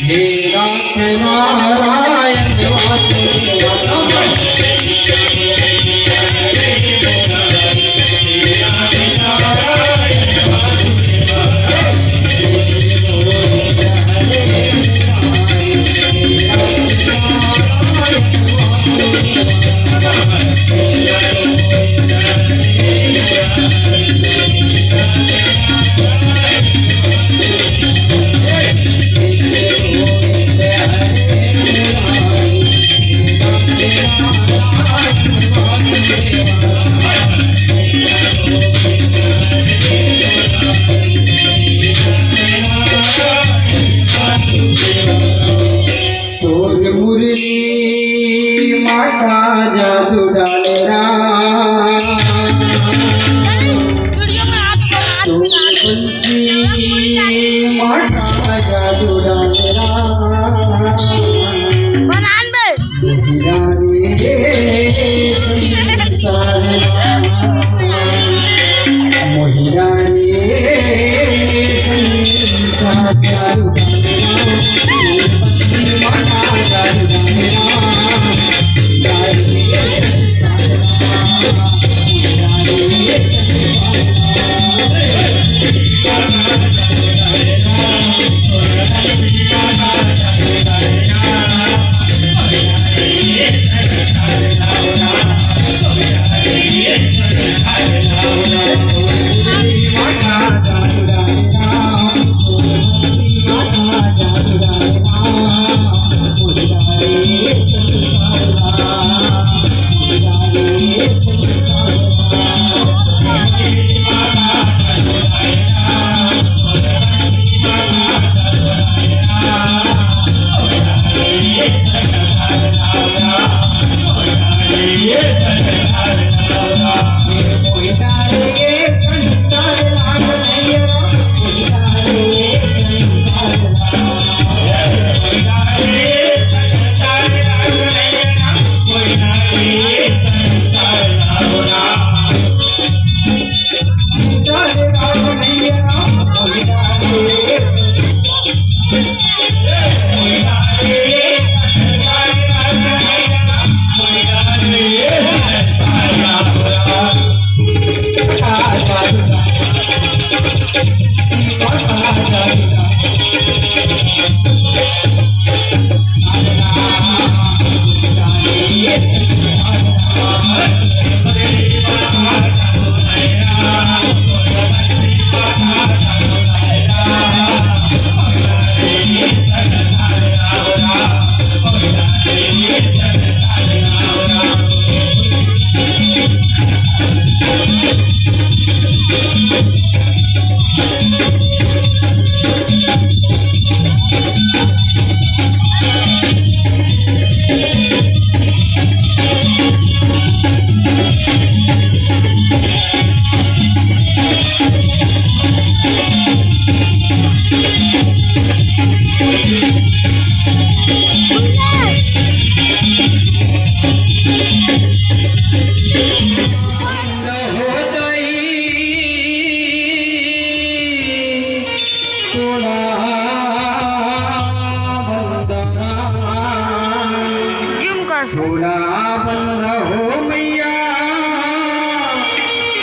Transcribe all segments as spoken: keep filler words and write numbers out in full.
हे नाथ नारायण। तोर मुरली मा का जादू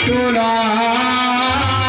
बस, बस, बस।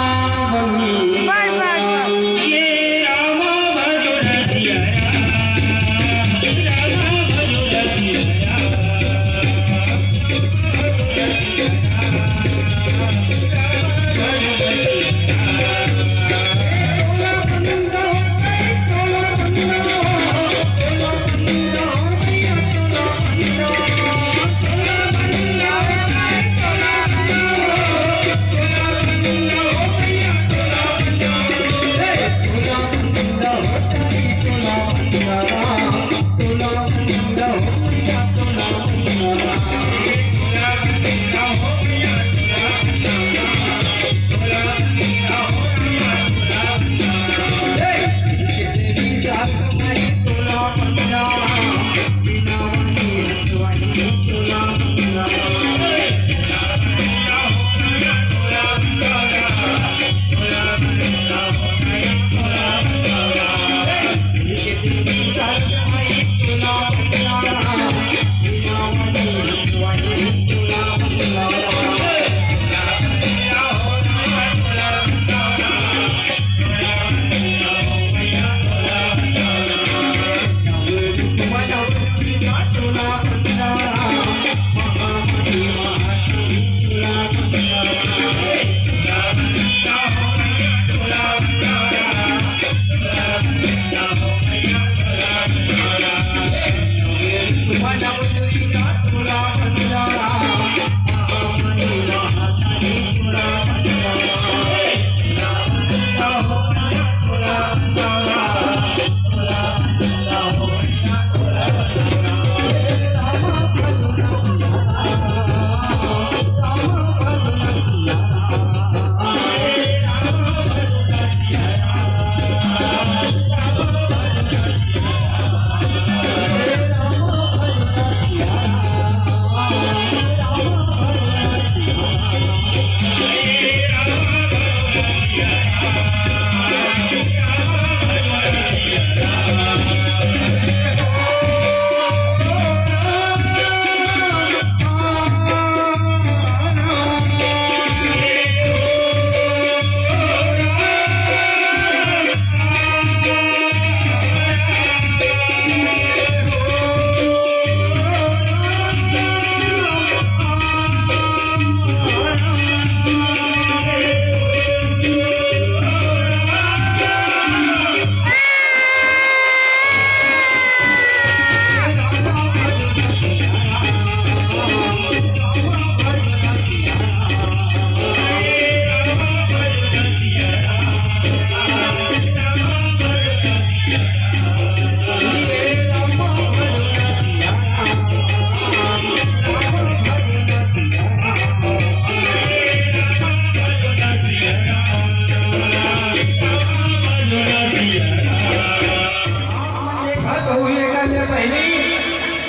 देखत हऊ, एकर ले पहिली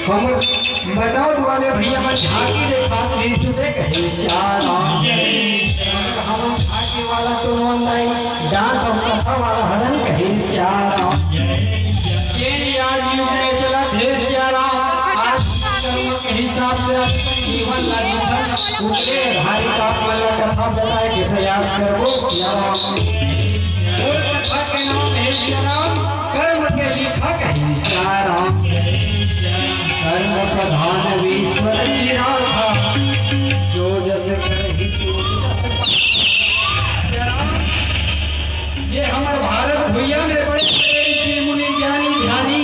हमर बटौत वाले भैया मन झांकी देखत रहिस, देख हे सियाराम। हमन झांकी वाला तो नोन नहीं, डांस अउ कथा वाला हरन, कहे सियाराम। ये आज युग में चलत हे सियाराम, आज के हिसाब से अपन जीवन ला जीथन, ओकरे आधारित आप मन ला कथा बताए के प्रयास करबो सियाराम। मोर कथा के नाम हे सियाराम, कर्म के लेखक हे सियाराम। कर्म प्रधान विश्व रचिनाथा, जो जस करहि तोहि तस पाए। सियाराम, ये हमर भारत भुइयां में बड़े बड़े ऋषि मुनि, ज्ञानी ध्यानी,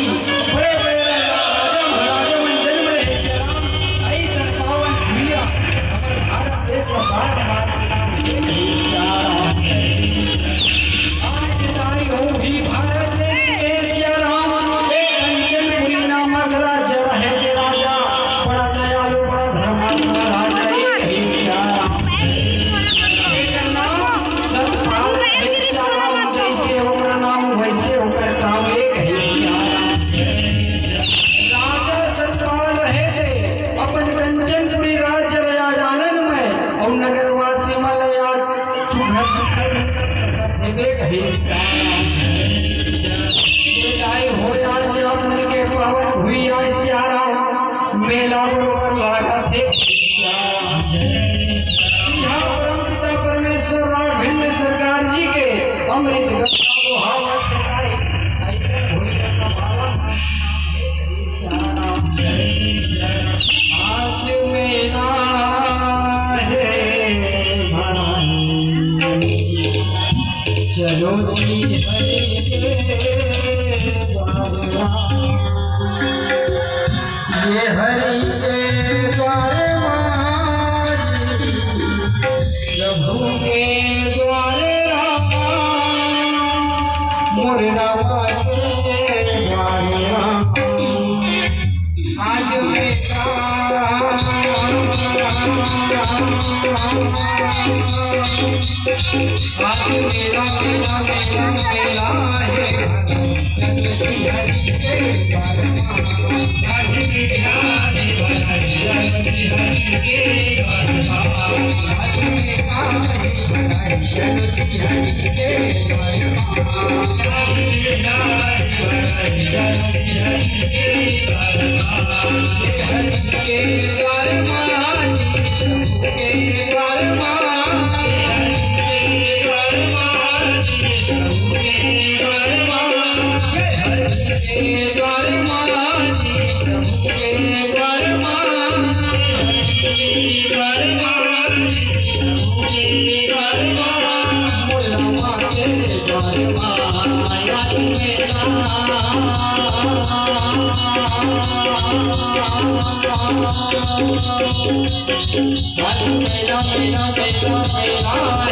बड़े बड़े राजा, राजा महाराजा मन जन्म रहे सियाराम। अइसन पावन भुइयां हमर भारत देश ला बार बार प्रणाम हे सियाराम। आज के तारीख हो भी भारत देश के सियाराम, एक कंचनपुरी नामक राज्य रहे के राजा, बड़ा दयालु, बड़ा धर्मात्मा राजा, एक ही सियाराम। एकर नाम सतपाल रहे सियाराम, जैसे ओकर नाम वैसे ओकर काम, एक ही सियाराम। राजा सतपाल रहे थे अपन कंचनपुरी राज्य राज आनंद में, और नगरवासी मन ला आज सुघर सुघर मुखर मुखर देवे कहे। ये दाई हो आज आप मन के पावन हुई आज सियाराम मेला बरोबर लागत हे। यहाँ परम चलो जी हरि के द्वार मा, ये हरि के द्वार मा जी, प्रभु के द्वार मा, मोर रामा के द्वार मा। आज मेरा, आज मेरा, मेरा, मेरा, मेरा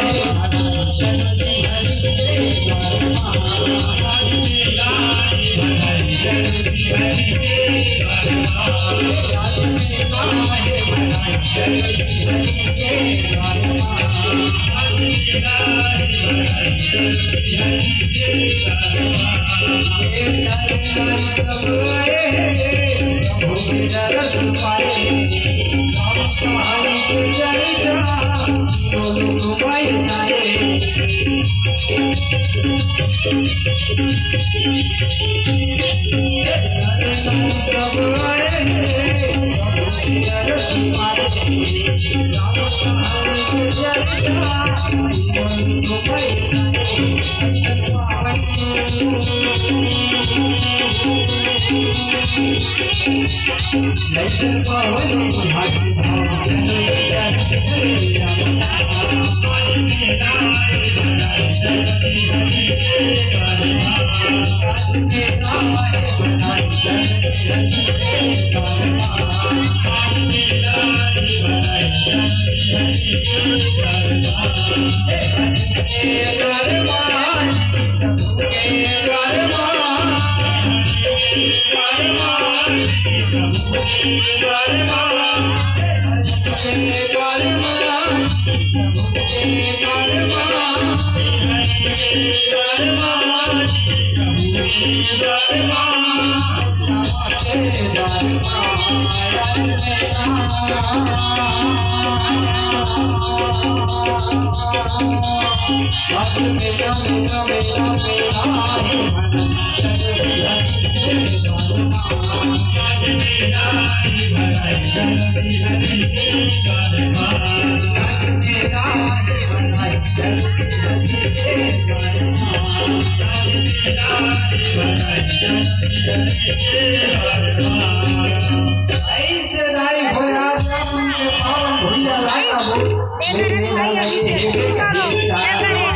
है। ऐसे दाई हो आज उनके पावन भुइया लाता हो।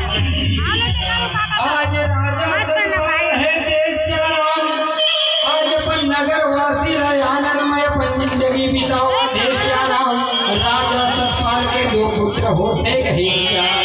आज राजा सतपाल है देश का राम, आज अपन नगर वासी रहे आनंदमय अपन जिंदगी बिताओ देश का राम। राजा सतपाल के दो पुत्र होते गए।